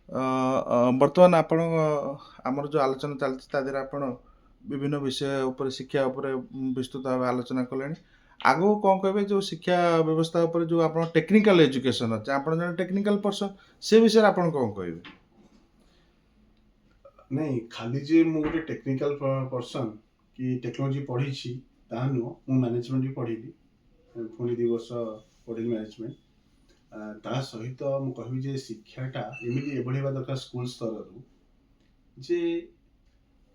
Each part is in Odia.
ଅ, ଅ, ବର୍ତ୍ତମାନ ଆପଣ ଆମର ଯେଉଁ ଆଲୋଚନା ଚାଲିଛି, ତା ଦେହରେ ଆପଣ ବିଭିନ୍ନ ବିଷୟ ଉପରେ, ଶିକ୍ଷା ଉପରେ ବିସ୍ତୃତ ଭାବେ ଆଲୋଚନା କଲେଣି। ଆଗକୁ କ'ଣ କହିବେ, ଯେଉଁ ଶିକ୍ଷା ବ୍ୟବସ୍ଥା ଉପରେ, ଯେଉଁ ଆପଣ ଟେକ୍ନିକାଲ ଏଜୁକେସନ୍ ଅଛି, ଆପଣ ଜଣେ ଟେକ୍ନିକାଲ ପର୍ସନ୍, ସେ ବିଷୟରେ ଆପଣ କ'ଣ କହିବେ? ନାଇଁ, ଖାଲି ଯେ ମୁଁ ଗୋଟେ ଟେକ୍ନିକାଲ ପର୍ସନ୍ କି ଟେକ୍ନୋଲୋଜି ପଢ଼ିଛି ତାହା ନୁହଁ। ମୁଁ ମ୍ୟାନେଜମେଣ୍ଟ ବି ପଢ଼ିଲି, ପୁଣି 2 ବର୍ଷ ପଢ଼ିଲି ମ୍ୟାନେଜମେଣ୍ଟ। ତା ସହିତ ମୁଁ କହିବି ଯେ ଶିକ୍ଷାଟା ଏମିତି ଏଭଳି ହେବା ଦରକାର ସ୍କୁଲ ସ୍ତରରୁ ଯେ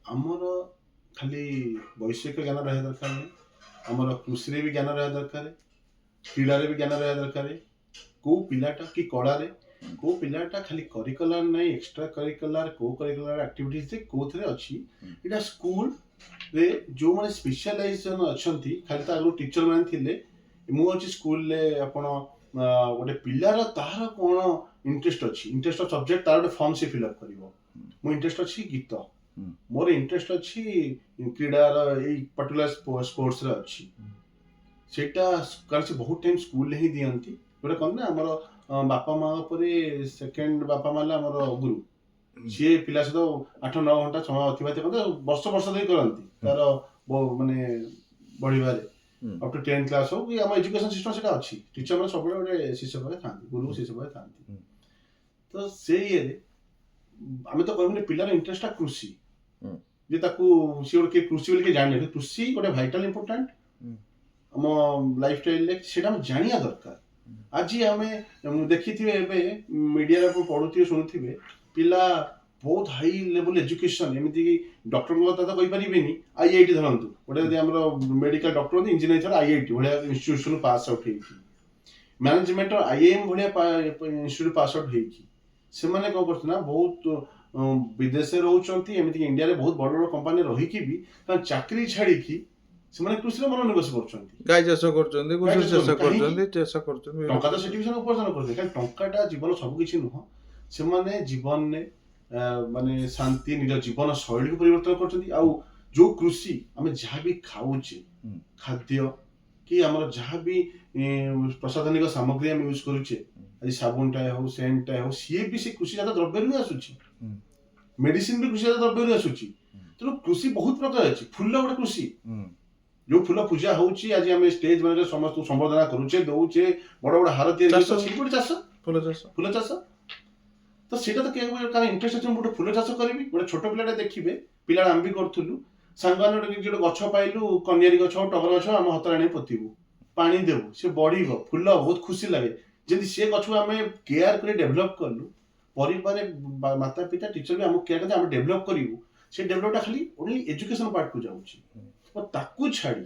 ଆମର ଖାଲି ବୈଷୟିକ ଜ୍ଞାନ ରହିବା ଦରକାର ନାହିଁ, ଆମର କୃଷିରେ ବି ଜ୍ଞାନ ରହିବା ଦରକାର, କ୍ରୀଡ଼ାରେ ବି ଜ୍ଞାନ ରହିବା ଦରକାର। କୋଉ ପିଲାଟା କି କଳାରେ, କୋଉ ପିଲାଟା ଖାଲି କରିକୁଲାର ନାହିଁ, ଏକ୍ସଟ୍ରା କରିକୁଲାର, କୋ କରିକୁଲାର ଆକ୍ଟିଭିଟିଜରେ କୋଉଥିରେ ଅଛି। ଏଇଟା ସ୍କୁଲରେ ଯୋଉମାନେ ସ୍ପେଶାଲାଇଜେସନ ଅଛନ୍ତି, ଖାଲି ତ ଆଗରୁ ଟିଚର ମାନେ ଥିଲେ। ମୁଁ ଅଛି ସ୍କୁଲରେ, ଆପଣ ଗୋଟେ ପିଲାର ତାହାର କ'ଣ ଇଣ୍ଟରେଷ୍ଟ ଅଛି, ଇଣ୍ଟରେଷ୍ଟ ଅଫ ସବଜେକ୍ଟ, ତାର ଗୋଟେ ଫର୍ମ ସେ ଫିଲ୍ଅପ୍ କରିବ। ମୋ ଇଣ୍ଟରେଷ୍ଟ ଅଛି ଗୀତ, ମୋର ଇଣ୍ଟରେଷ୍ଟ ଅଛି କ୍ରୀଡ଼ାର, ଏଇ ପର୍ଟିକୁଲାର ସ୍ପୋର୍ଟସରେ ଅଛି। ସେଇଟା କାରଣ ସେ ବହୁତ ଟାଇମ୍ ସ୍କୁଲରେ ହିଁ ଦିଅନ୍ତି। ଯୋଉଟା କହନ୍ତି ନା, ଆମର ବାପା ମା ପରେ ସେକେଣ୍ଡ ବାପା ମା ହେଲା ଆମର ଗୁରୁ। ସିଏ ପିଲା ସହିତ 8-9 ଘଣ୍ଟା ସମୟ ଅତିବାହିତ କରନ୍ତି ଆଉ ବର୍ଷ ବର୍ଷ ଧରି କରନ୍ତି ତାର ମାନେ ବଢିବାରେ, ଅପ୍ ଟୁ 10th class ହଉ କି ଆମ ଏଜୁକେସନ ସିଷ୍ଟମ ସେଟା ଅଛି। ଟିଚର ମାନେ ସବୁବେଳେ ଗୋଟେ ଶିଷ୍ୟ ପାଖରେ ଥାନ୍ତି, ଗୁରୁ ଶିଷ୍ୟ ପାଖରେ ଥାନ୍ତି। ତ ସେଇ ଇଏରେ ଆମେ ତ କହିବୁନି ପିଲାର ଇଣ୍ଟରେଷ୍ଟଟା କୃଷି ଯେ ତାକୁ ସିଏ ଗୋଟେ କିଏ କୃଷି ବୋଲି କିଏ ଜାଣିନି। କୃଷି ଗୋଟେ ଭାଇଟାଲ ଇମ୍ପୋର୍ଟାଣ୍ଟ ଆମ ଲାଇଫ ଷ୍ଟାଇଲରେ, ସେଇଟା ଆମେ ଜାଣିବା ଦରକାର। ଆଜି ଆମେ ଦେଖିଥିବେ, ଏବେ ମିଡିଆରେ ଆପଣ ପଢୁଥିବେ, ଶୁଣୁଥିବେ, ପିଲା ବହୁତ ହାଇ ଲେଭେଲ ଏଜୁକେସନ, ଏମିତିକି ଡକ୍ଟରଙ୍କ କଥା ତ କହିପାରିବେନି, ଆଇଆଇଟି ଧରନ୍ତୁ ଗୋଟେ, ଯଦି ଆମର ମେଡିକାଲ ଡକ୍ଟର ହୁଅନ୍ତି, ଇଞ୍ଜିନିୟର, ଆଇଆଇଟି ଭଳିଆ ଇନଷ୍ଟିଟ୍ୟୁସନ ପାସ୍ ଆଉଟ୍ ହେଇକି, ମ୍ୟାନେଜମେଣ୍ଟର ଆଇଆଇଏମ୍ ଭଳିଆ ଇନଷ୍ଟିଟ୍ୟୁଟ ପାସ୍ ଆଉଟ୍ ହେଇକି ସେମାନେ କ'ଣ କରୁଛନ୍ତି ନା ବହୁତ ବିଦେଶରେ ରହୁଛନ୍ତି। ଏମିତିକି ଇଣ୍ଡିଆରେ ବହୁତ ବଡ଼ ବଡ଼ କମ୍ପାନୀ ରହିକି ବି ତାଙ୍କ ଚାକିରି ଛାଡ଼ିକି ସେମାନେ କୃଷିରେ ମନୋନିବେଶ କରୁଛନ୍ତି। ଗାଈ ଚାଷ କରୁଛନ୍ତି, ଗାଈ ଘୁଷୁରୀ ଚାଷ ଚାଷ କାହିଁକି? କରୁଛନ୍ତି, ଚାଷ କରୁଛନ୍ତି। ଟଙ୍କା ତ ସେଠି ବି ସେମାନେ ଉପାର୍ଜନ କରୁଛନ୍ତି, କାରଣ ଟଙ୍କାଟା ଜୀବନ ସବୁ କିଛି ନୁହଁ। ସେମାନେ ଜୀବନରେ ମାନେ ଶାନ୍ତି, ନିଜ ଜୀବନ ଶୈଳୀକୁ ପରିବର୍ତ୍ତନ କରୁଛନ୍ତି। ଆଉ ଯୋଉ କୃଷି, ଆମେ ଯାହା ବି ଖାଉଛେ, ଖାଦ୍ୟ କି ଆମର ଯାହା ବି ପ୍ରସାଧନିକ ସାମଗ୍ରୀ ଆମେ ୟୁଜ୍ କରୁଛେ ଆଜି, ସାବୁନଟା ହଉ, ସେଣ୍ଟଟା ହଉ, ସିଏ ବି ସେ କୃଷିଜାତ ଦ୍ରବ୍ୟରୁ ହିଁ ଆସୁଛି। ମେଡିସିନ ବି କୃଷିଜାତ ଦ୍ରବ୍ୟରୁ ଆସୁଛି। ତେଣୁ କୃଷି ବହୁତ ପ୍ରକାର ଅଛି। ଫୁଲ ଗୋଟେ କୃଷି। ଯୋଉ ଫୁଲ ପୂଜା ହଉଛି ଆଜି, ଆମେ ଷ୍ଟେଜ ମାନଙ୍କରେ ସମସ୍ତଙ୍କୁ ସମ୍ବର୍ଦ୍ଧନା କରୁଛେ, ଦଉଛେ, ବଡ ବଡ ହାର ତିଆରି ଚାଷ। କରୁଛେ, ସେଇ ଗୋଟେ ଚାଷ। ଫୁଲ ଚାଷ। ଫୁଲ ଚାଷ ତ ସେଇଟା ତ କେହି କାହାର ଇଣ୍ଟରେଷ୍ଟ ଅଛି, ମୁଁ ଗୋଟେ ଫୁଲ ଚାଷ କରିବି। ଗୋଟେ ଛୋଟ ପିଲାଟା ଦେଖିବେ, ପିଲା ଆମେ ବି କରୁଥିଲୁ ସାଙ୍ଗମାନେ, ଗୋଟେ କିଛି ଗୋଟେ ଗଛ ପାଇଲୁ, କନିଆରି ଗଛ ହଉ, ଟଗର ଗଛ ହଉ, ଆମ ହାତରେ ଆଣି ପୋତିବୁ, ପାଣି ଦେବୁ, ସେ ବଢିବ, ଫୁଲ ବହୁତ ଖୁସି ଲାଗେ। ଯେମିତି ସେ ଗଛକୁ ଆମେ କେୟାର କରି ଡେଭଲପ କଲୁ, ପରିବାରରେ ମାତା ପିତା, ଟିଚର ବି ଆମକୁ କେୟାର କରି ଆମେ ଡେଭଲପ କରିବୁ। ସେ ଡେଭଲପଟା ଖାଲି ଓନ୍ଲି ଏଜୁକେସନ ପାର୍ଟକୁ ଯାଉଛି। ତ ତାକୁ ଛାଡି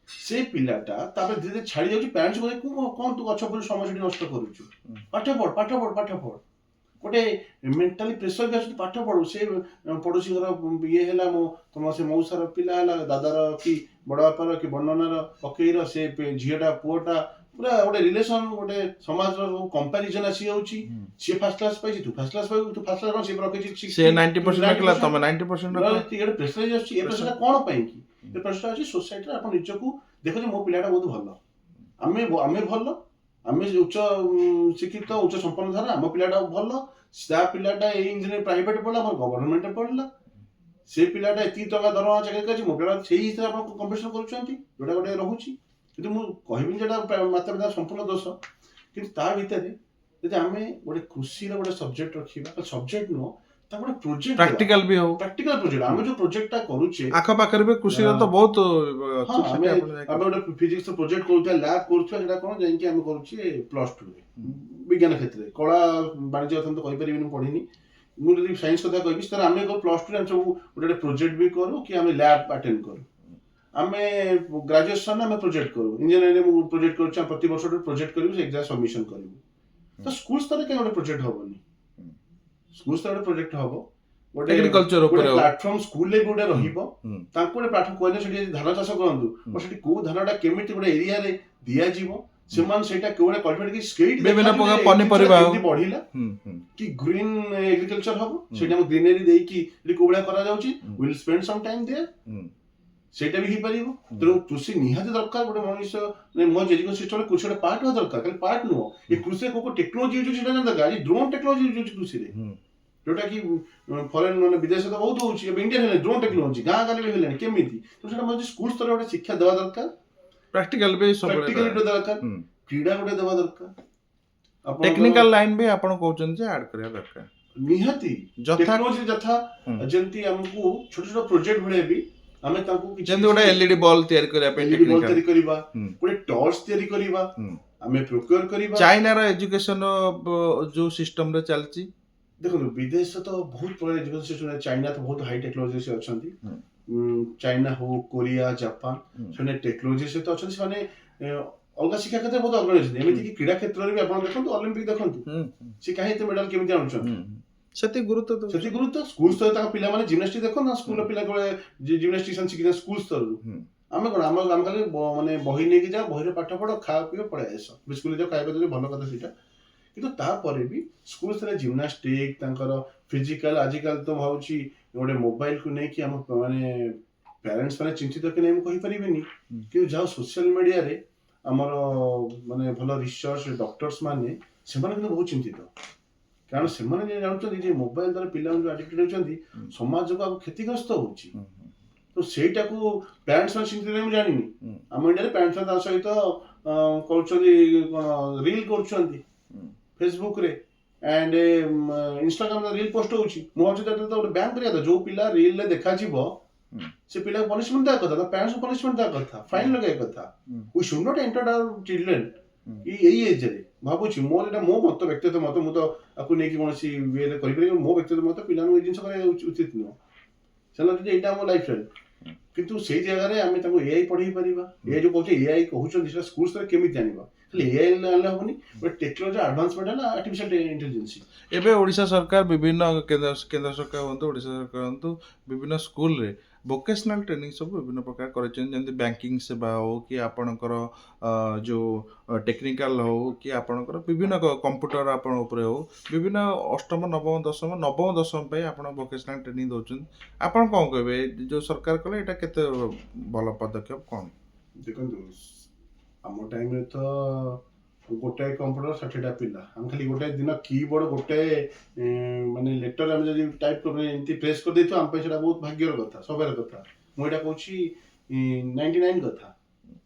ସେ ପିଲାଟା ତାପରେ ଧୀରେ ଧୀରେ ଛାଡି ଯାଉଛି। ପ୍ୟାରେଣ୍ଟସ କହୁଛନ୍ତି, କଣ ତୁ ଗଛ ପରି ସମୟ ସେଠି ନଷ୍ଟ କରୁଛୁ? ପାଠ ପଢ, ପାଠ ପଢ, ପାଠ ପଢ। ଗୋଟେ ମେଣ୍ଟାଲି ପ୍ରେସର ବି ଆସୁଛି, ପାଠ ପଢୁ। ସେ ପଡୋଶୀ ଘର ଇଏ ହେଲା, ମୋ ତମ ସେ ମଉସାର ପିଲା ହେଲା, ଦାଦାର କି ବଡ ବାପାର କି ବଡନନାର କକେଇର ସେ ଝିଅଟା, ପୁଅଟା, ପୁରା ଗୋଟେ ରିଲେସନ, ଗୋଟେ ସମାଜର ସବୁ କମ୍ପାରିଜନ ଆସିଯାଉଛି। ସିଏ ଫାର୍ଷ୍ଟ କ୍ଲାସ ପାଇଛି, ତୁ ଫାର୍ଷ୍ଟ କ୍ଲାସ ପାଇବୁ? ତୁ ଫାର୍ଷ୍ଟ କ୍ଲାସ କଣ, ସିଏ ରଖିଛି ସେ 90% ରଖିଲା, ତମେ 90% ରଖିଲ। ଗୋଟେ ପ୍ରେସର ଆସୁଛି। ଏ ପ୍ରେସରଟା କଣ ପାଇଁ କି? ଏ ପ୍ରେସରଟା ଅଛି ସୋସାଇଟିରେ। ଆପଣ ନିଜକୁ ଦେଖ ଯେ ମୋ ପିଲାଟା ବହୁତ ଭଲ, ଆମେ ଭଲ, ଆମେ ଉଚ୍ଚ ଶିକ୍ଷିତ, ଉଚ୍ଚ ସମ୍ପନ୍ନ ଧାରା, ଆମ ପିଲାଟା ଭଲ। ତା ପିଲାଟା ଏଇ ଇଞ୍ଜିନିୟର ପ୍ରାଇଭେଟ ପଢିଲା, ଆମର ଗଭର୍ଣ୍ଣମେଣ୍ଟ ପଢିଲା। ସେ ପିଲାଟା ଏତିକି ଟଙ୍କା ଦରମା ଚାକିରି କରିଛି, ମୋ ପିଲାଟା, ସେଇ ହିସାବରେ ଆପଣ କମ୍ପିଟିସନ କରୁଛନ୍ତି, ଯୋଉଟା ଗୋଟେ ରହୁଛି। କିନ୍ତୁ ମୁଁ କହିବିନି ଯେ ଏଟା ମାତା ପିତା ସମ୍ପୂର୍ଣ୍ଣ ଦୋଷ। କିନ୍ତୁ ତା ଭିତରେ ଯଦି ଆମେ ଗୋଟେ କୃଷିର ଗୋଟେ ସବଜେକ୍ଟ ରଖିବା, ସବଜେକ୍ଟ ନୁହଁ, ତାକୁ ଗୋଟେ ପ୍ରୋଜେକ୍ଟ, ପ୍ରାକ୍ଟିକାଲ ବି ହଉ। ପ୍ରାକ୍ଟିକାଲ ପ୍ରୋଜେକ୍ଟ, ଆମେ ଯୋଉ ପ୍ରୋଜେକ୍ଟଟା କରୁଛେ ଆଖପାଖରେ ବି କୃଷିର ତ ବହୁତ ଅଛି, ହଁ, ସେଠି ଆମେ ଆପଣ ଯାଇକି ଆମେ ଗୋଟେ ଫିଜିକ୍ସ ପ୍ରୋଜେକ୍ଟ କରୁଥିବା, ଲ୍ୟାବ୍ କରୁଥିବା, ସେଟା କଣ ଯାଇକି ଆମେ କରୁଛେ +2ରେ ବିଜ୍ଞାନ କ୍ଷେତ୍ରରେ। କଳା ବାଣିଜ୍ୟ କଥା ତ କହିପାରିବିନି, ମୁଁ ପଢିନି। ମୁଁ ଯଦି ସାଇନ୍ସ କଥା କହିବି, ତାହେଲେ ଆମେ +2ରେ ଆମେ ସବୁ ଗୋଟେ ଗୋଟେ ପ୍ରୋଜେକ୍ଟ ବି କରୁ କି ଆମେ ଲ୍ୟାବ୍ ଆଟେଣ୍ଡ କରୁ। ଆମେ ଗ୍ରାଜୁଏସନରେ ଆମେ ପ୍ରୋଜେକ୍ଟ କରୁ, ଇଞ୍ଜିନିୟରିଂ ମୁଁ ପ୍ରୋଜେକ୍ଟ କରୁଛି। ଆମେ ପ୍ରତି ବର୍ଷ ଗୋଟେ ପ୍ରୋଜେକ୍ଟ କରିବୁ, ସେ ଏକ୍ଜାମ ସବମିଶନ କରିବୁ। ତ ସ୍କୁଲ ସ୍ତରରେ କାହିଁ ଗୋଟେ ପ୍ରୋଜେକ୍ଟ ହବନି? ସ୍କୁଲ ସ୍ତରରେ ଗୋଟେ ପ୍ରୋଜେକ୍ଟ ହବ, ଗୋଟେ ଏଗ୍ରିକଲଚର ଗୋଟେ ଉପରେ ହଉ। ପ୍ଲାଟଫର୍ମ ସ୍କୁଲରେ ବି ଗୋଟେ ରହିବ। ତାଙ୍କୁ ଗୋଟେ ପ୍ଲାଟଫର୍ମ କୁହାଯାଏ, ସେଠି ଧାନ ଚାଷ କରନ୍ତୁ। ସେଠି କୋଉ ଧାନଟା କେମିତି ଗୋଟେ ଏରିଆରେ ଦିଆଯିବ, ସେମାନେ ସେଇଟା କୋଉ ଭଳିଆ କଲ୍ଟିଭେଟ୍ କି ସେଇଠି ବିଭିନ୍ନ ଦେଖାଯିବ ପ୍ରକାର ଯେ ଏଇ ପନିପରିବା ଜିନିଷଟା ହଉ। କେମିତି ବଢିଲା ହୁଁ ହୁଁ କି ଗ୍ରୀନ ଏଗ୍ରିକଲଚର ହବ, ସେଇଟା ଆମ ଗ୍ରୀନେରୀ ଦେଇକି ସେଠି କୋଉ ଭଳିଆ କରାଯାଉଛି, will spend some time there. ସେଇଟା ବି ହେଇପାରିବ। ତେଣୁ କୃଷି ନିହାତି ଦରକାର ଗୋଟେ ମଣିଷ, ମାନେ ମୋ ଏଜୁକେସନ ସିଷ୍ଟମରେ କୃଷି ଗୋଟେ ପାର୍ଟ ହବା ଦରକାର। ଖାଲି ପାର୍ଟ ନୁହଁ, ଏ କୃଷିରେ କୋଉ କୋଉ ଟେକ୍ନୋଲୋଜି ୟୁଜ୍ ହଉଛି ସେଇଟା ଜାଣିବା ଦରକାର। ଆଜି ଡ୍ରୋନ୍ ଟେକ୍ନୋଲୋଜି ୟୁଜ୍ ହଉଛି କୃଷିରେ। ଯୋଉଟା କି ଫରେନ୍ ମାନେ ବିଦେଶ ତ ବହୁତ ହଉଛି, ଏବେ ଇଣ୍ଡିଆରେ ହେଲାଣି। ଡ୍ରୋନ୍ ଟେକ୍ନୋଲୋଜି ଗାଁ ଗାଁରେ ବି ହେଲାଣି। କେମିତି ତ ସେଇଟା ମଧ୍ୟ ସ୍କୁଲ ସ୍ତରରେ ଗୋଟେ ଶିକ୍ଷା ଦେବା ଦରକାର। ପ୍ରାକ୍ଟିକାଲ ବି ସବୁବେଳେ ପ୍ରାକ୍ଟିକାଲ ଗୋଟେ ଦରକାର, କ୍ରୀଡ଼ା ଗୋଟେ ଦେବା ଦରକାର ଆପଣଙ୍କର। ଟେକ୍ନିକାଲ ଲାଇନ ବି ଆପଣ କହୁଛନ୍ତି ଯେ ଆଡ୍ କରିବା ଦରକାର। ନିହାତି। ଯଥା ଟେକ୍ନୋଲୋଜି ଯଥା ଯେମିତି ଆମକୁ ଛୋଟ ଛୋଟ ପ୍ରୋଜେକ୍ଟ ଭଳିଆ ବି ଆମେ ତାଙ୍କୁ କିଛି ଯେମିତି ଗୋଟେ ଏଲଇଡି ବଲ୍ ତିଆରି କରିବା ପାଇଁ ଏଲଇଡି ବଲ୍ ଟେକ୍ନିକାଲ ତିଆରି କରିବା, ଗୋଟେ ଟର୍ଚ ତିଆରି କରିବା, ଆମେ ପ୍ରୋକ୍ୟୁର କରିବା। ଚାଇନାର ଏଜୁକେସନ ଯୋଉ ସିଷ୍ଟମରେ ଚାଲିଛି। ଦେଖନ୍ତୁ, ବିଦେଶ ତ ବହୁତ ପ୍ରକାର ଏଜୁକେସନ ସିଷ୍ଟମ। ଚାଇନା ତ ବହୁତ ହାଇ ଟେକ୍ନୋଲୋଜି ସେ ଅଛନ୍ତି। ଚାଇନା ହଉ, କୋରିଆ, ଜାପାନ, ସେମାନେ ଟେକ୍ନୋଲୋଜି ସହିତ ଅଛନ୍ତି। ସେମାନେ ଅଲଗା ଶିକ୍ଷା କ୍ଷେତ୍ରରେ ବହୁତ ଅଗ୍ରଣୀ ଅଛନ୍ତି। ଏମିତିକି କ୍ରୀଡ଼ା କ୍ଷେତ୍ରରେ ବି ଆପଣ ଦେଖନ୍ତୁ, ଅଲିମ୍ପିକ ଦେଖନ୍ତୁ, ସେ କାହିଁ ଏତେ ମେଡାଲ କେମିତି ଆଣୁଛନ୍ତି? ସେତିକି ଗୁରୁତ୍ୱ ଦଉଛି। ସେତିକି ଗୁରୁତ୍ୱ ସ୍କୁଲ ସ୍ତରରେ ତାଙ୍କ ପିଲାମାନେ ଜିମ୍ନାଷ୍ଟିକ୍ ଦେଖନ୍ତୁ ନା, ସ୍କୁଲର ପିଲା ଜିମ୍ନାଷ୍ଟିକ୍ ଶିଖିଛନ୍ତି ସ୍କୁଲ ସ୍ତରରୁ। ଆମେ କଣ, ଆମେ ଖାଲି ମାନେ ବହି ନେଇକି ଯାଅ, ବହିରେ ପାଠ ପଢ, ଖାଅ ପିଅ, ପଳେଇ ଆସ। ସ୍କୁଲରେ ଯାଅ, ଖାଇବା ଦେଉଛନ୍ତି, ଭଲ କଥା ସେଇଟା। କିନ୍ତୁ ତାପରେ ବି ସ୍କୁଲ ସ୍ତରରେ ଜିମ୍ନାଷ୍ଟିକ୍, ତାଙ୍କର ଫିଜିକାଲ। ଆଜିକାଲି ତ ଭାବୁଛି ଗୋଟେ ମୋବାଇଲକୁ ନେଇକି ଆମ ମାନେ ପ୍ୟାରେଣ୍ଟସ୍ ମାନେ ଚିନ୍ତିତ କି ନାହିଁ ମୁଁ କହିପାରିବିନି, କିନ୍ତୁ ଯାହା ସୋସିଆଲ ମିଡିଆରେ ଆମର ମାନେ ଭଲ ରିସର୍ଚ୍ଚ ଡକ୍ଟର୍ସ ମାନେ, ସେମାନେ କିନ୍ତୁ ବହୁତ ଚିନ୍ତିତ। କାରଣ ସେମାନେ ଯେ ଜାଣୁଛନ୍ତି ଯେ ମୋବାଇଲ ଦ୍ୱାରା ପିଲାମାନେ ଯୋଉ ଆଡିକ୍ଟେଡ୍ ହେଉଛନ୍ତି, ସମାଜକୁ ଆଉ କ୍ଷତିଗ୍ରସ୍ତ ହଉଛି। ତ ସେଇଟାକୁ ପ୍ୟାରେଣ୍ଟସ୍ ମାନେ ଚିନ୍ତିତ ନାହିଁ ମୁଁ ଜାଣିନି। ଆମ ଇଣ୍ଡିଆରେ ପ୍ୟାରେଣ୍ଟସ୍ ମାନେ ତା ସହିତ କରୁଛନ୍ତି କଣ, ରିଲ୍ କରୁଛନ୍ତି ଫେସବୁକରେ ଆଣ୍ଡ ଇନଷ୍ଟାଗ୍ରାମରେ ରିଲ୍ ପୋଷ୍ଟ ହଉଛି। ମୁଁ ଭାବୁଛି ତ ଗୋଟେ ବ୍ୟାନ୍ କରିବା କଥା। ଯୋଉ ପିଲା ରିଲ୍ରେ ଦେଖାଯିବ, ସେ ପିଲାକୁ ପନିଶମେଣ୍ଟ ଦେବା କଥା, ତା ପ୍ୟାରେଣ୍ଟସକୁ ପନିଶମେଣ୍ଟ ଦେବା କଥା, ଫାଇନ୍ ଲଗେଇବା କଥା। We should not enter our children ଏଇ ଏଜରେ। ଭାବୁଛି ମୋର ଏଇଟା ମୋ ମତ, ବ୍ୟକ୍ତିଗତ ମତ। ମୁଁ ତ ଆକୁ ନେଇକି କୌଣସି ଇଏରେ କରିପାରିବି। ମୋ ବ୍ୟକ୍ତିଗତ ମତ, ପିଲାଙ୍କୁ ଏଇ ଜିନିଷ କରିବା ଉଚିତ ନୁହଁ। ସେମାନେ ଭାବୁଛନ୍ତି ଏଇଟା ଆମ ଲାଇଫ ଷ୍ଟାଇଲ। କିନ୍ତୁ ସେଇ ଜାଗାରେ ଆମେ ତାଙ୍କୁ ଏଆଇ ପଢେଇ ପାରିବା। ଏଆଇ ଯୋଉ କହୁଛେ, ଏଆଇ କହୁଛନ୍ତି, ସେଟା ସ୍କୁଲ ସ୍ତରରେ କେମିତି ଆଣିବା? ଖାଲି ଏଆଇ ଆଣିଲେ ହବନି। ଗୋଟେ ଟେକ୍ନୋଲୋଜି ଆଡଭାନ୍ସମେଣ୍ଟ ହେଲା ଆର୍ଟିଫିସିଆଲ ଇଣ୍ଟେଲିଜେନ୍ସ। ଏବେ ଓଡ଼ିଶା ସରକାର, ବିଭିନ୍ନ କେନ୍ଦ୍ର କେନ୍ଦ୍ର ସରକାର ହୁଅନ୍ତୁ, ଓଡ଼ିଶା ସରକାର ହୁଅନ୍ତୁ, ବିଭିନ୍ନ ସ୍କୁଲରେ ଭୋକେସନାଲ ଟ୍ରେନିଂ ସବୁ ବିଭିନ୍ନ ପ୍ରକାର କରିଛନ୍ତି। ଯେମିତି ବ୍ୟାଙ୍କିଂ ସେବା ହଉ କି ଆପଣଙ୍କର ଯୋଉ ଟେକ୍ନିକାଲ ହଉ କି ଆପଣଙ୍କର ବିଭିନ୍ନ କମ୍ପ୍ୟୁଟର ଆପଣ ଉପରେ ହଉ, ବିଭିନ୍ନ ଅଷ୍ଟମ, ନବମ, ଦଶମ, ନବମ ଦଶମ ପାଇଁ ଆପଣ ଭୋକେସନାଲ ଟ୍ରେନିଂ ଦେଉଛନ୍ତି। ଆପଣ କ'ଣ କହିବେ, ଯୋଉ ସରକାର କଲେ ଏଇଟା କେତେ ଭଲ ପଦକ୍ଷେପ କ'ଣ? ଦେଖନ୍ତୁ, ଆମ ଟାଇମରେ ତ ଗୋଟାଏ କମ୍ପ୍ୟୁଟର 60ଟା ପିଲା। ଆମେ ଖାଲି ଗୋଟାଏ ଦିନ କିବୋର୍ଡ ଗୋଟାଏ ମାନେ ଲେଟର ଆମେ ଯଦି ଟାଇପ୍ କରି ଏମିତି ପ୍ରେସ୍ କରିଦେଇଥିବୁ, ଆମ ପାଇଁ ସେଇଟା ବହୁତ ଭାଗ୍ୟର କଥା, ସୌଭାଗ୍ୟର କଥା। ମୁଁ ଏଇଟା କହୁଛି 99 କଥା।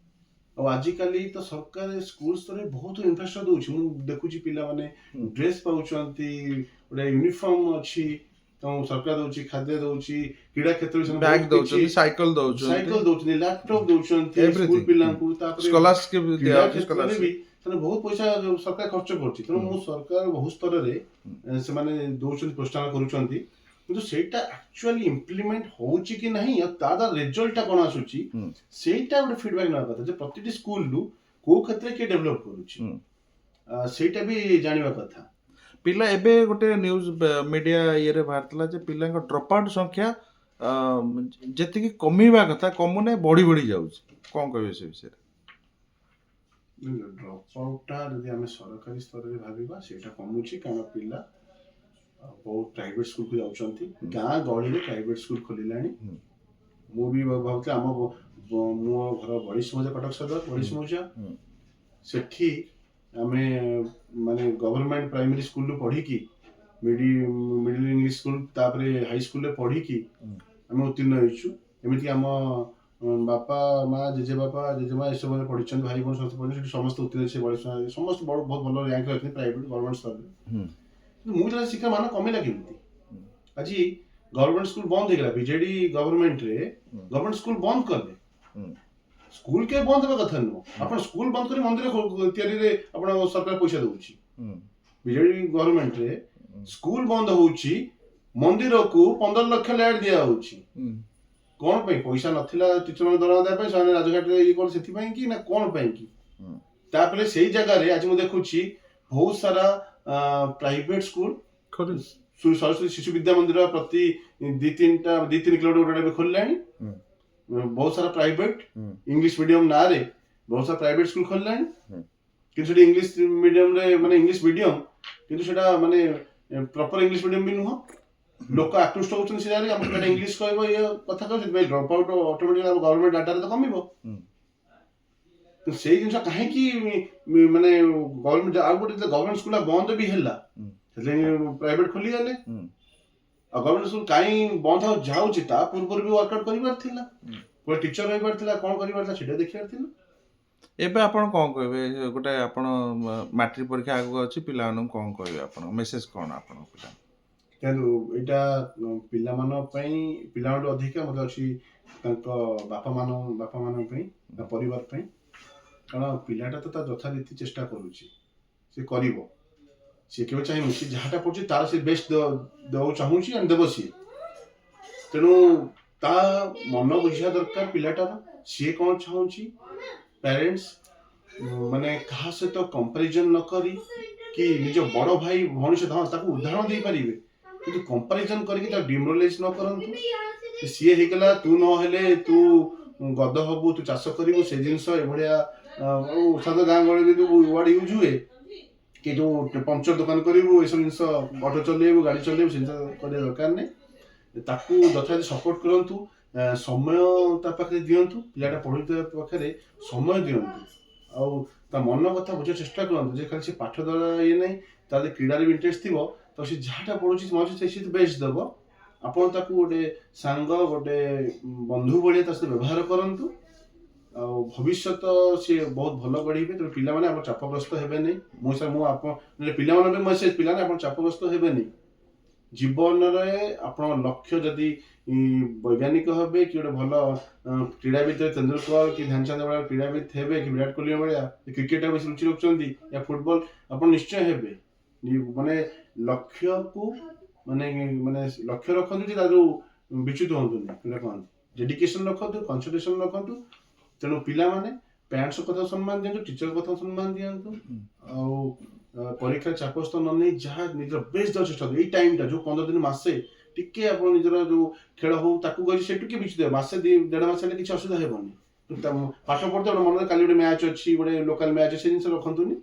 ଆଉ ଆଜିକାଲି ତ ସରକାର ସ୍କୁଲ ସ୍ତରରେ ବହୁତ ଇନଫ୍ରାଷ୍ଟ୍ରକ୍ଚର ଦଉଛି। ମୁଁ ଦେଖୁଛି ପିଲାମାନେ ଡ୍ରେସ୍ ପାଉଛନ୍ତି, ଗୋଟେ ୟୁନିଫର୍ମ ଅଛି, ତ ସରକାର ଦଉଛି, ଖାଦ୍ୟ ଦଉଛି, କ୍ରୀଡ଼ା କ୍ଷେତ୍ରରେ ସେମାନେ ବ୍ୟାଗ ବହୁତ କିଛି ଦଉଛନ୍ତି, ସାଇକେଲ ଦଉଛନ୍ତି। ସାଇକେଲ ଦଉଛନ୍ତି, ଲାପଟପ୍ ଦଉଛନ୍ତି ସ୍କୁଲ Everything. ପିଲାଙ୍କୁ। ତାପରେ ସ୍କଲାରସିପ କ୍ରୀଡ଼ା ଦିଆହଉଛି। କ୍ଷେତ୍ରରେ ସ୍କଲାରସିପ। ବି ସେମାନେ ବହୁତ ପଇସା ସରକାର ଖର୍ଚ୍ଚ କରୁଛି। ତେଣୁ ମୁଁ ସରକାର ବହୁ ସ୍ତରରେ ସେମାନେ ଦଉଛନ୍ତି, ପ୍ରୋତ୍ସାହନ କରୁଛନ୍ତି। କିନ୍ତୁ ସେଇଟା ଆକ୍ଚୁଆଲି ଇମ୍ପ୍ଲିମେଣ୍ଟ ହଉଛି କି ନାହିଁ ଆଉ ତା ଦ୍ୱାରା ରେଜଲ୍ଟଟା କଣ ଆସୁଛି, ସେଇଟା ଗୋଟେ ଫିଡବ୍ୟାକ୍ ନେବା କଥା ଯେ ପ୍ରତିଟି ସ୍କୁଲରୁ କୋଉ କ୍ଷେତ୍ରରେ କିଏ ଡେଭଲପ କରୁଛି, ସେଇଟା ବି ଜାଣିବା କଥା। ପିଲା ଏବେ ଗୋଟେ ନ୍ୟୁଜ୍ ମିଡ଼ିଆ ଇଏରେ ବାହାରିଥିଲା ଯେ ପିଲାଙ୍କ ଡ୍ରପ୍ ଆଉଟ୍ ସଂଖ୍ୟା ଯେତିକି କମିବା କଥା କମୁନାହିଁ, ବଢି ବଢି ଯାଉଛି। କ'ଣ କହିବେ ସେ ବିଷୟରେ? ଡ୍ରପ୍ ଆଉଟ୍ଟା ଯଦି ଆମେ ସରକାରୀ ସ୍ତରରେ ଭାବିବା, ସେଇଟା କମୁଛି। କାରଣ ପିଲା ବହୁତ ପ୍ରାଇଭେଟ ସ୍କୁଲକୁ ଯାଉଛନ୍ତି। ଗାଁ ଗହଳିରେ ପ୍ରାଇଭେଟ ସ୍କୁଲ ଖୋଲିଲାଣି। ମୁଁ ବି ଭାବୁଥିଲି, ଆମ ମୋ ଘର ବଳିଶ ମୌଜା, କଟକ ସଦର ବଳିଶ ମୌଜା। ସେଠି ଆମେ ମାନେ ଗଭର୍ଣ୍ଣମେଣ୍ଟ ପ୍ରାଇମେରୀ ସ୍କୁଲରୁ ପଢିକି ମିଡିଲ ଇଂଲିଶ ସ୍କୁଲ, ତାପରେ ହାଇ ସ୍କୁଲରେ ପଢିକି ଆମେ ଉତ୍ତୀର୍ଣ୍ଣ ହେଇଛୁ। ଏମିତି ଆମ ବାପା ମା, ଜେଜେବାପା, ଜେଜେମା ଏସବୁ ମାନେ ପଢିଛନ୍ତି, ଭାଇ ଭଉଣୀ ସମସ୍ତେ ପଢିଛନ୍ତି। ସେଠି ସମସ୍ତେ ଉତ୍ତୀର୍ଣ୍ଣ। ସେ ବଳିଶ ସମସ୍ତେ ବଡ଼ ବହୁତ ଭଲ ର୍ୟାଙ୍କରେ ଅଛନ୍ତି ପ୍ରାଇଭେଟ ଗଭର୍ଣ୍ଣମେଣ୍ଟ ସ୍ତରରେ। କିନ୍ତୁ ମୁଁ ଯେତେବେଳେ ଶିକ୍ଷା ମାନ କମିଲା କେମିତି? ଆଜି ଗଭର୍ଣ୍ଣମେଣ୍ଟ ସ୍କୁଲ ବନ୍ଦ ହେଇଗଲା ବିଜେଡି ଗଭର୍ଣ୍ଣମେଣ୍ଟରେ। ଗଭର୍ଣ୍ଣମେଣ୍ଟ ସ୍କୁଲ ବନ୍ଦ କଲେ। ସ୍କୁଲ କେବେ ବନ୍ଦ ହେବା କଥା ନୁହଁ। ଆପଣ ସ୍କୁଲ ବନ୍ଦ କରି ମନ୍ଦିର ତିଆରିରେ ଆପଣ ସରକାର ପଇସା ଦଉଛି। ବିଜେଡି ଗଭର୍ଣ୍ଣମେଣ୍ଟରେ ସ୍କୁଲ ବନ୍ଦ ହଉଛି, ମନ୍ଦିରକୁ 15 ଲକ୍ଷ ଲ୍ୟାଣ୍ଡ ଦିଆ ହଉଛି। କଣ ପାଇଁ? ପଇସା ନଥିଲା ଟିଚର ମାନେ ଦରମା ଦେବା ପାଇଁ, ସେମାନେ ରାଜଘାଟରେ ଇଏ କଣ ସେଥିପାଇଁ କି ନା କଣ ପାଇଁ କି? ତାପରେ ସେଇ ଜାଗାରେ ଆଜି ମୁଁ ଦେଖୁଛି ବହୁତ ସାରା ପ୍ରାଇଭେଟ ସ୍କୁଲ। ଖୋଲି ସରସ୍ୱତୀ ଶିଶୁ ବିଦ୍ୟା ମନ୍ଦିର ପ୍ରତି ଦି ତିନିଟା, 2-3 କିଲୋମିଟର ଗୋଟେ ଏବେ ଖୋଲିଲାଣି। ବହୁତ ସାରା ପ୍ରାଇଭେଟ ଇଂଲିଶ ମିଡିୟମ ନାଁରେ ବହୁତ ସାରା ପ୍ରାଇଭେଟ ସ୍କୁଲ ଖୋଲିଲାଣି। କିନ୍ତୁ ସେଠି ଇଂଲିଶ ମିଡିୟମରେ ମାନେ ଇଂଲିଶ ମିଡିୟମ, କିନ୍ତୁ ସେଟା ମାନେ ପ୍ରପର ଇଂଲିଶ ମିଡିୟମ ବି ନୁହଁ। ଲୋକ ଆକୃଷ୍ଟ ହଉଛନ୍ତି ସେ ଜାଗାରେ, ଆମ ପିଲାଟା ଇଂଲିଶ କହିବ, ଇଏ କଥା କହିବ। ସେଥିପାଇଁ ଡ୍ରପ୍ ଆଉଟ୍ ଅଟୋମେଟିକ୍ ଆମ ଗଭର୍ଣ୍ଣମେଣ୍ଟ ଡାଟାରେ ତ କମିବ। ତ ସେଇ ଜିନିଷ କାହିଁକି ମାନେ ଗଭର୍ଣ୍ଣମେଣ୍ଟ ଆଉ ଗୋଟେ ଗଭର୍ଣ୍ଣମେଣ୍ଟ ସ୍କୁଲ ବନ୍ଦ ବି ହେଲା, ସେଥିପାଇଁ ପ୍ରାଇଭେଟ ଖୋଲିଗଲେ। ଆଉ ଗଭର୍ଣ୍ଣମେଣ୍ଟ ସ୍କୁଲ କାହିଁ ବନ୍ଦ ହଉ ଯାଉଛି, ତା ପୂର୍ବରୁ ବି ୱାର୍କଆଉଟ୍ କରିବାର ଥିଲା, ଗୋଟେ ଟିଚର ରହିବାର ଥିଲା, କ'ଣ କରିବାର ଥିଲା ସେଇଟା ଦେଖିବାର ଥିଲା। ଏବେ ଆପଣ କ'ଣ କହିବେ? ଗୋଟେ ଆପଣ ମାଟ୍ରିକ ପରୀକ୍ଷା ଆଗକୁ ଅଛି, ପିଲାମାନଙ୍କୁ କ'ଣ କହିବେ ଆପଣ? ମେସେଜ କ'ଣ ଆପଣଙ୍କ ପିଲା? କିନ୍ତୁ ଏଇଟା ପିଲାମାନଙ୍କ ପାଇଁ, ପିଲାଙ୍କଠୁ ଅଧିକା ମୋତେ ଅଛି ତାଙ୍କ ବାପା ମାନଙ୍କ ପାଇଁ, ତା ପରିବାର ପାଇଁ। କାରଣ ପିଲାଟା ତ ତା ଯଥାରୀତି ଚେଷ୍ଟା କରୁଛି, ସେ କରିବ। ସିଏ କେବେ ଚାହିଁବ, ସିଏ ଯାହାଟା ପଢୁଛି ତାର ସେ ବେଷ୍ଟ ଦେବାକୁ ଚାହୁଁଛି ଆଣ୍ଡ ଦେବ ସିଏ। ତେଣୁ ତା ମନ ବୁଝିବା ଦରକାର ପିଲାଟାର, ସିଏ କ'ଣ ଚାହୁଁଛି। ପ୍ୟାରେଣ୍ଟସ୍ ମାନେ କାହା ସହିତ କମ୍ପାରିଜନ ନ କରି କି ନିଜ ବଡ଼ ଭାଇ ଭଉଣୀ ସହିତ, ହଁ, ତାକୁ ଉଦାହରଣ ଦେଇପାରିବେ, କିନ୍ତୁ କମ୍ପାରିଜନ କରିକି ତାକୁ ଡିମୋରାଲାଇଜ ନ କରନ୍ତୁ ଯେ ସିଏ ହେଇଗଲା, ତୁ ନହେଲେ ତୁ ଗଧ ହବୁ, ତୁ ଚାଷ କରିବୁ, ସେ ଜିନିଷ ଏଭଳିଆ। ଆଉ ସାଧାରଣ ଗାଁ ଗହଳିରେ ଯୋଉ ୱାର୍ଡ ୟୁଜ୍ ହୁଏ କି ଯୋଉ ପଙ୍କଚର ଦୋକାନ କରିବୁ, ଏସବୁ ଜିନିଷ, ଅଟୋ ଚଲେଇବୁ, ଗାଡ଼ି ଚଲେଇବୁ, ସେ ଜିନିଷ କରିବା ଦରକାର ନାହିଁ। ତାକୁ ଯଥାଯଥ ସପୋର୍ଟ କରନ୍ତୁ, ସମୟ ତା ପାଖରେ ଦିଅନ୍ତୁ, ପିଲାଟା ପଢୁଥିବା ପାଖରେ ସମୟ ଦିଅନ୍ତୁ ଆଉ ତା ମନ କଥା ବୁଝିବାକୁ ଚେଷ୍ଟା କରନ୍ତୁ ଯେ ଖାଲି ସେ ପାଠ ଦ୍ୱାରା ଇଏ ନାହିଁ, ତା ଦେହରେ କ୍ରୀଡ଼ାରେ ବି ଇଣ୍ଟରେଷ୍ଟ ଥିବ। ତ ସେ ଯାହାଟା ପଢୁଛି ମଝି ସେ ବେଷ୍ଟ ଦେବ। ଆପଣ ତାକୁ ଗୋଟେ ସାଙ୍ଗ, ଗୋଟେ ବନ୍ଧୁ ଭଳିଆ ତା ସହିତ ବ୍ୟବହାର କରନ୍ତୁ ଆଉ ଭବିଷ୍ୟତ ସିଏ ବହୁତ ଭଲ ଗଢ଼ିବେ। ତେଣୁ ପିଲାମାନେ ଆପଣ ଚାପଗ୍ରସ୍ତ ହେବେନି। ମୁଁ ସାର୍, ମୁଁ ଆପଣ ପିଲାମାନଙ୍କ ପାଇଁ ମେସେଜ, ପିଲାମାନେ ଆପଣ ଚାପଗ୍ରସ୍ତ ହେବେନି। ଜୀବନରେ ଆପଣ ଲକ୍ଷ୍ୟ ଯଦି ବୈଜ୍ଞାନିକ ହେବେ କି ଗୋଟେ ଭଲ କ୍ରୀଡ଼ାବିତ୍, ତେନ୍ଦୁଲକର କି ଧ୍ୟାନଚାନ୍ଦ ଭଳିଆ କ୍ରୀଡ଼ାବିତ୍ ହେବେ କି ବିରାଟ କୋହଲି ଭଳିଆ କ୍ରିକେଟ ବେଶୀ ରୁଚି ରଖୁଛନ୍ତି ୟା ଫୁଟବଲ, ଆପଣ ନିଶ୍ଚୟ ହେବେ। ମାନେ ଲକ୍ଷ୍ୟକୁ ମାନେ ମାନେ ଲକ୍ଷ୍ୟ ରଖନ୍ତୁ ଯେ ତା ଯୋଉ ବିଚ୍ୟୁତ ହୁଅନ୍ତୁନି, ଯୋଉଟା କହନ୍ତି ଡେଡିକେସନ ରଖନ୍ତୁ, କନସେନ୍ଟ୍ରେସନ ରଖନ୍ତୁ। ତେଣୁ ପିଲାମାନେ ପ୍ୟାରେଣ୍ଟସ କଥା ସମ୍ମାନ ଦିଅନ୍ତୁ, ଟିଚର କଥା ସମ୍ମାନ ଦିଅନ୍ତୁ ଆଉ ପରୀକ୍ଷା ଚାପଗ୍ରସ୍ତ ନ ନେଇ ଯାହା ନିଜର ବେଷ୍ଟ ଦେବାକୁ ଚେଷ୍ଟା କରନ୍ତୁ। ଏଇ ଟାଇମଟା ଯୋଉ 15 ଦିନ, ମାସେ ଟିକେ ଆପଣ ନିଜର ଯୋଉ ଖେଳ ହଉ ତାକୁ ଗଲେ ସେ ଟିକେ ବିଚ୍ୟୁତ ଦେବେ। ମାସେ ଦେଢ଼ ମାସ ହେଲେ କିଛି ଅସୁବିଧା ହେବନି। ପାଠ ପଢୁଥିବ, ଗୋଟେ ମନରେ କାଲି ଗୋଟେ ମ୍ୟାଚ୍ ଅଛି, ଗୋଟେ ଲୋକାଲ ମ୍ୟାଚ୍, ସେ ଜିନିଷ ରଖନ୍ତୁନି।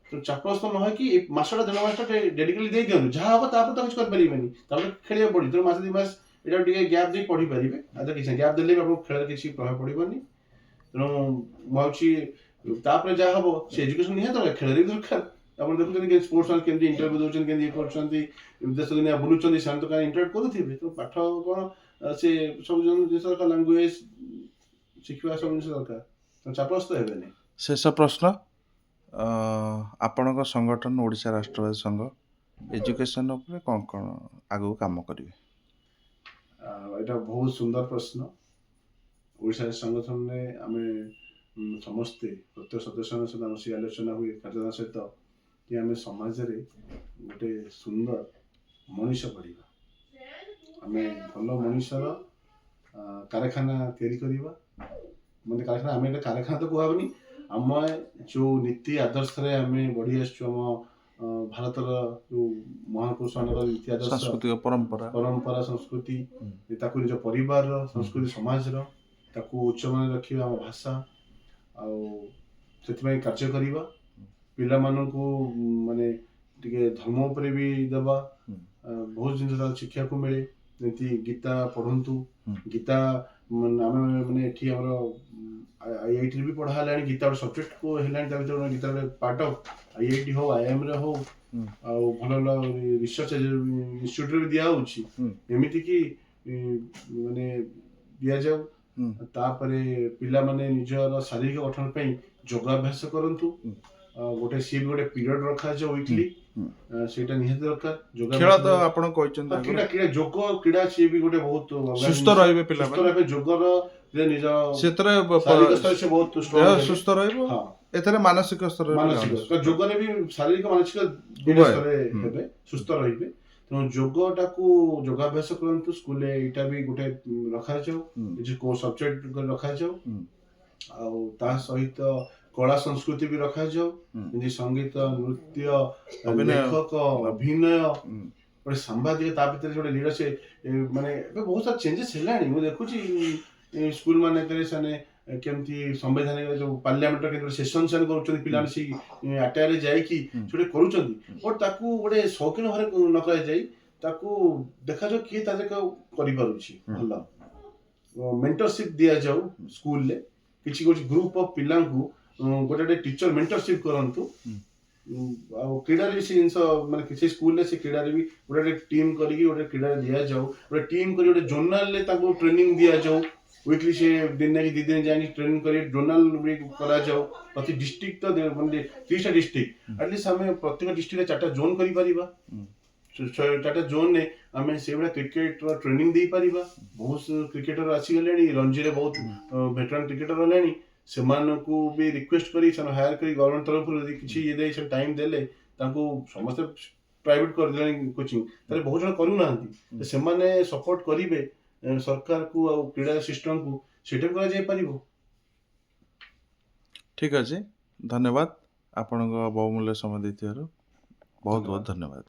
ତ ଚାପଗ୍ରସ୍ତ ନ ହେଇକି ଏ ମାସଟା ଦେଢ଼ ମାସଟା ଡେଡିକେଟଲି ଦେଇ ଦିଅନ୍ତୁ। ଯାହା ହବ ତାପରେ ତ କିଛି କରିପାରିବେନି, ତାପରେ ଖେଳିବାକୁ ପଡ଼ିବ। ତେଣୁ ମାସେ 2 ମାସ ଏଇଟା ଟିକେ ଗ୍ୟାପ୍ ଦେଇ ପଢିପାରିବେ। ଆଉ ତ କିଛି ଗ୍ୟାପ୍ ଦେଲେ ବି ଆପଣଙ୍କୁ ଖେଳରେ କିଛି ପ୍ରଭାବ ପଡ଼ିବନି। ତେଣୁ ମୁଁ ଭାବୁଛି ତାପରେ ଯାହା ହବ ସେ ଏଜୁକେସନ ନିହାତି ଦରକାର, ଖେଳରେ ବି ଦରକାର। ଆପଣ ଦେଖୁଛନ୍ତି କି ସ୍ପୋର୍ଟସ ମାନେ କେମିତି ଇଣ୍ଟରଭ୍ୟୁ ଦଉଛନ୍ତି, କେମିତି ଇଏ କରୁଛନ୍ତି, ଦେଶ ଦୁନିଆ ବୁଲୁଛନ୍ତି, ସେମାନେ ତ କାହିଁ ଇଣ୍ଟରାକ୍ଟ କରୁଥିବେ। ତ ପାଠ କ'ଣ, ସେ ସବୁ ଜିନିଷ ଦରକାର, ଲାଙ୍ଗୁଏଜ ଶିଖିବା ସବୁ ଜିନିଷ ଦରକାର। ତ ଚାପଗ୍ରସ୍ତ ହେବେନି। ଶେଷ ପ୍ରଶ୍ନ, ଆପଣଙ୍କ ସଂଗଠନ ଓଡ଼ିଶା ରାଷ୍ଟ୍ରବାଦୀ ସଂଘ ଏଜୁକେସନ ଉପରେ କ'ଣ କ'ଣ ଆଗକୁ କାମ କରିବେ? ଏଇଟା ବହୁତ ସୁନ୍ଦର ପ୍ରଶ୍ନ। ଓଡ଼ିଶା ସଂଗଠନରେ ଆମେ ସମସ୍ତେ ପ୍ରତ୍ୟେକ ସଦସ୍ୟଙ୍କ ସହିତ ଆମର ସେ ଆଲୋଚନା ହୁଏ କାର୍ଯ୍ୟଧାରା ସହିତ କି ଆମେ ସମାଜରେ ଗୋଟେ ସୁନ୍ଦର ମଣିଷ ଗଢ଼ିବା, ଆମେ ଭଲ ମଣିଷର କାରଖାନା ତିଆରି କରିବା। ମାନେ କାରଖାନା, ଆମେ ଏଇଟା କାରଖାନା ତ କୁହାହବନି, ଆମେ ଯୋଉ ନୀତି ଆଦର୍ଶରେ ଆମେ ବଢ଼ି ଆସିଛୁ, ଆମ ଭାରତର ଯୋଉ ମହାପୁରୁଷମାନଙ୍କର ନୀତି ଆଦର୍ଶ, ସାଂସ୍କୃତିକ ପରମ୍ପରା, ପରମ୍ପରା, ସଂସ୍କୃତି, ତାକୁ ନିଜ ପରିବାରର ସଂସ୍କୃତି, ସମାଜର ତାକୁ ଉଚ୍ଚମାନରେ ରଖିବା, ଆମ ଭାଷା, ଆଉ ସେଥିପାଇଁ କାର୍ଯ୍ୟ କରିବା। ପିଲାମାନଙ୍କୁ ମାନେ ଟିକେ ଧର୍ମ ଉପରେ ବି ଦେବା। ବହୁତ ଜିନିଷ ତାର ଶିଖିବାକୁ ମିଳେ, ଯେମିତି ଗୀତା ପଢ଼ନ୍ତୁ। ଗୀତା ମାନେ ଆମେ ମାନେ ଏଠି ଆମର ଆଇଆଇଟିରେ ବି ପଢ଼ା ହେଲାଣି। ଗୀତା ଗୋଟେ ସବଜେକ୍ଟ ହେଲାଣି, ତା ଭିତରେ ଗୋଟେ ଗୀତା ଗୋଟେ ପାର୍ଟ ଅଫ୍ ଆଇଆଇଟି ହଉ, ଆଇଆଇଏମ୍ରେ ହଉ, ଆଉ ଭଲ ଭଲ ରିସର୍ଚ୍ଚ ଇନଷ୍ଟିଚ୍ୟୁଟରେ ବି ଦିଆହଉଛି। ଏମିତିକି ମାନେ ଦିଆଯାଉ। ତାପରେ ପିଲାମାନେ ନିଜର ଶାରୀରିକ ଗଠନ ପାଇଁ ଯୋଗାଭ୍ୟାସ କରନ୍ତୁ। ଆଉ ଗୋଟେ ସିଏ ବି ଗୋଟେ ପିରିୟଡ଼ ରଖାଯାଉ ୱିକଲି। ସେଇଟା ନିହାତି ଦରକାର। ଖେଳ ଯୋଗାଭ୍ୟାସ ତ ଆପଣ କହିଛନ୍ତି ହଁ, ଆଗରୁ। କ୍ରୀଡ଼ା, କ୍ରୀଡ଼ା, ଯୋଗ, କ୍ରୀଡ଼ା ସିଏ ବି ଗୋଟେ ବହୁତ ଅଲଗା ସୁସ୍ଥ ଜିନିଷ। ରହିବେ ସୁସ୍ଥ ପିଲାମାନେ। ରହିବେ, ଯୋଗର ଯେ ନିଜ ସେଥିରେ ଶାରୀରିକ ସ୍ତରରେ ସେ ବହୁତ ଦେହ ଷ୍ଟ୍ରଙ୍ଗ ହେବେ। ସୁସ୍ଥ ରହିବ। ଏଥିରେ ମାନସିକ ସ୍ତରରେ ମାନସିକ ପିଲାମାନେ କାରଣ ଯୋଗରେ ବି ଶାରୀରିକ ମାନସିକ ଦୁଇଟା ଉଭୟ। ସ୍ତରରେ ହେବେ, ସୁସ୍ଥ ରହିବେ। ତେଣୁ ଯୋଗଟାକୁ ଯୋଗାଭ୍ୟାସ କରନ୍ତୁ ସ୍କୁଲରେ, ଏଇଟା ବି ଗୋଟେ ରଖାଯାଉ, କିଛି କୋଉ ସବଜେକ୍ଟ ରଖାଯାଉ। ଆଉ ତା ସହିତ କଳା ସଂସ୍କୃତି ବି ରଖାଯାଉ, ଯେମିତି ସଙ୍ଗୀତ, ନୃତ୍ୟ, ଅଭିନୟ। ଲେଖକ, ଅଭିନୟ, ଗୋଟେ ସାମ୍ବାଦିକ, ତା ଭିତରେ ଗୋଟେ ଲିଡର ସେ ମାନେ ଏବେ ବହୁତ ସାରା ଚେଞ୍ଜେସ୍ ହେଲାଣି। ମୁଁ ଦେଖୁଛି ସ୍କୁଲ ମାନଙ୍କରେ ସେମାନେ କେମିତି ସମ୍ବିଧାନିକ ଯୋଉ ପାର୍ଲାମେଣ୍ଟର କେମିତି ସେସନ ସେମାନେ କରୁଛନ୍ତି, ପିଲାମାନେ ସେଇ ଆଟାୟାରରେ ଯାଇକି ସେଠି କରୁଛନ୍ତି। ବଟ୍ ତାକୁ ଗୋଟେ ସୌକିନ ଭାବରେ ନ କରାଯାଇ ତାକୁ ଦେଖାଯାଉ କିଏ ତା ଦେହରେ କରିପାରୁଛି। ଭଲ ମେଣ୍ଟରସିପ୍ ଦିଆଯାଉ ସ୍କୁଲରେ, କିଛି କିଛି ଗ୍ରୁପ ଅଫ୍ ପିଲାଙ୍କୁ ଗୋଟେ ଗୋଟେ ଟିଚର ମେଣ୍ଟରସିପ୍ କରନ୍ତୁ। ଆଉ କ୍ରୀଡ଼ାରେ ବି ସେ ଜିନିଷ, ମାନେ କିଛି ସ୍କୁଲରେ ସେ କ୍ରୀଡ଼ାରେ ବି ଗୋଟେ ଗୋଟେ ଟିମ୍ କରିକି ଗୋଟେ କ୍ରୀଡ଼ାରେ ଦିଆଯାଉ, ଗୋଟେ ଟିମ୍ କରି ଗୋଟେ ଜୋନାଲରେ ତାଙ୍କୁ ଟ୍ରେନିଂ ଦିଆଯାଉ। ୱିକଲି ସେ ଦିନେ କି 2 ଦିନ ଯାଇକି ଟ୍ରେନିଂ କରି ଜୋନାଲ ବି କରାଯାଉ। ପ୍ରତି ଡିଷ୍ଟ୍ରିକ୍ଟ ତ ମାନେ 30ଟା ଡିଷ୍ଟ୍ରିକ୍ଟ, ଆଟଲିଷ୍ଟ ଆମେ ପ୍ରତ୍ୟେକ ଡିଷ୍ଟ୍ରିକ୍ଟରେ ଚାରିଟା ଜୋନ୍ କରିପାରିବା। ଚାରିଟା ଜୋନ୍ରେ ଆମେ ସେଇଭଳିଆ କ୍ରିକେଟର ଟ୍ରେନିଂ ଦେଇପାରିବା। ବହୁତ କ୍ରିକେଟର ଆସିଗଲେଣି, ରଞ୍ଜିରେ ବହୁତ ଭେଟରାନ୍ କ୍ରିକେଟର ହେଲେଣି। ସେମାନଙ୍କୁ ବି ରିକ୍ୱେଷ୍ଟ କରି, ସେମାନେ ହାୟାର କରି, ଗଭର୍ଣ୍ଣମେଣ୍ଟ ତରଫରୁ ଯଦି କିଛି ଇଏ ଦେଇ ସେମାନେ ଟାଇମ୍ ଦେଲେ ତାଙ୍କୁ। ସମସ୍ତେ ପ୍ରାଇଭେଟ କରିଦେଲେଣି କୋଚିଂ, ତାହେଲେ ବହୁତ ଜଣ କରୁନାହାନ୍ତି। ତ ସେମାନେ ସପୋର୍ଟ କରିବେ ସରକାରକୁ ଆଉ କ୍ରୀଡ଼ା ସିଷ୍ଟମକୁ, ସେଇଟା ବି କରାଯାଇପାରିବ। ଠିକ୍ ଅଛି, ଧନ୍ୟବାଦ। ଆପଣଙ୍କ ବହୁମୂଲ୍ୟ ସମୟ ଦେଇଥିବାରୁ ବହୁତ ବହୁତ ଧନ୍ୟବାଦ।